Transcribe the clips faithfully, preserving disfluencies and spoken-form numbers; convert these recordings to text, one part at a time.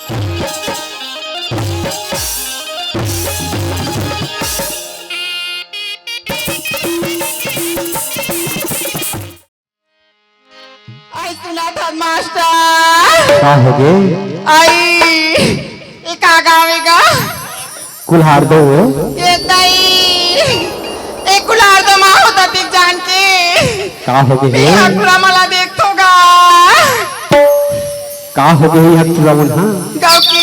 आई सुना था मास्टर। का होगे? आई, ये का गाँव हे गा? कुल्हार दो वो। ये दई, ये कुल्हार दो माँ होता दिख जान के। का होगे हे? ये हकुरा मला देख तो गा। का होगे हे हकुरा मन हा? गाँव की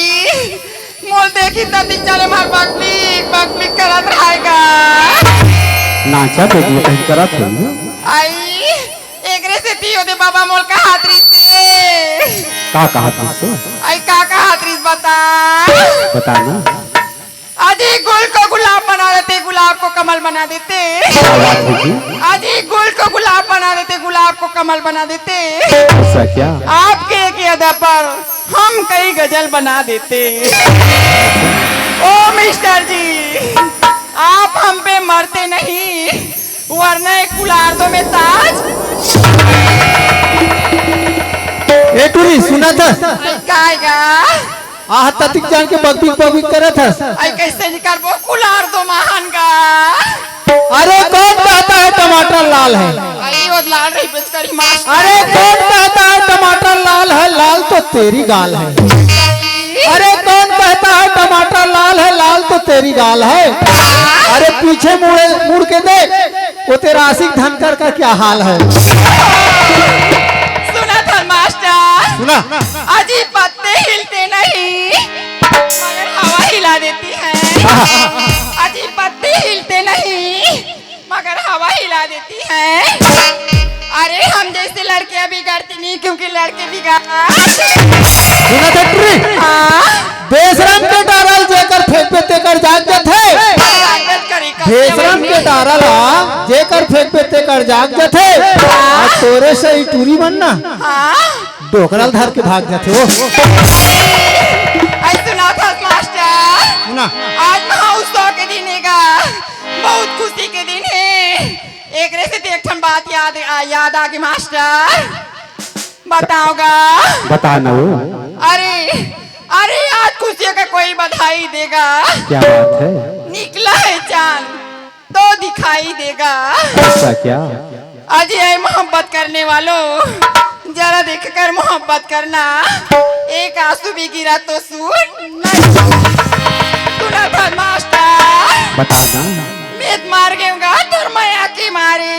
मोल देखी त दिख जाले मार बकबीक, बकबीक करत रहेगा। नाचा देखिए कहीं करत हो। आई, एकरे से पियो दे बाबा मोल कहात रहिसे। का कहात रहिसे? आई का कहात रहिस बता। बता ना। आज ही गुल को गुलाब बना देते, गुलाब को कमल बना देते। क्या बात है जी? आज ही गुल को गुलाब बना देते, गुलाब को कमल बना देते। ऐसा क्या? आपके एक अदा पर हम कई गजल बना देते। ओ मिस्टर जी, आप हम पे मरते नहीं, वरना एक कुलार दो में ताज। ए टूरी, सुना था? काय गा? आह, ततिक जान के बकबिक बकबिक करत हस। आई कैसे निकालबो कुलार दो महान गा? अरे कौन कहता है टमाटर लाल है? आई वो लाल रही बेचकारी मास्टर। अरे कौन कहता है टमाटर लाल है, लाल तो तेरी गाल है। अरे कौन कहता है टमाटर लाल है, लाल तो तेरी गाल है। अरे पीछे मुड़े, मुड़ के देख, वो तेरा आशिक धनकर का क्या हाल है। सुना था मास्टर। सुना। अजी पत्ते हिलते नहीं, मगर हवा हिला देती है। अजी पत्ते हिलते नहीं, मगर हवा हिला देती है। अरे हम जैसे लड़कियां बिगड़ती नहीं, क्योंकि लड़के बिगाड़। सुना था टूरी? हाँ। बेशरम के डारल जेकर फेंकबे तेकर जाग जथे। स्वागत करी कब बेशरम के डारल हा, जेकर फेंकबे तेकर जाग जथे। हाँ। आ तोरे से ई टूरी मन ना हाँ। डोकरा ल धर के भाग जाथे ओ। आई सुना था मास्टर। सुना। आज महाउत्सव के दिन हे गा, बहुत खुशी के दिन हे। एकरे से तो एक ठन बात याद आ, याद आ गई मास्टर। बताओ गा। बता ना वो। अरे, अरे आज खुशियों का कोई बधाई देगा। क्या बात है? निकला है चांद तो दिखाई देगा। ऐसा क्या? आज ये मोहब्बत करने वालों, जरा देख कर मोहब्बत करना। एक आंसू भी गिरा तो सुन नहीं। सुना था मास्टर। बता ना। मैं तो मर गई हूँ गा तोर मया के मारे।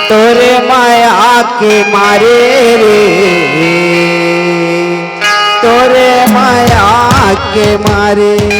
तोरे मया के मारे रे, तोरे मया के मारे।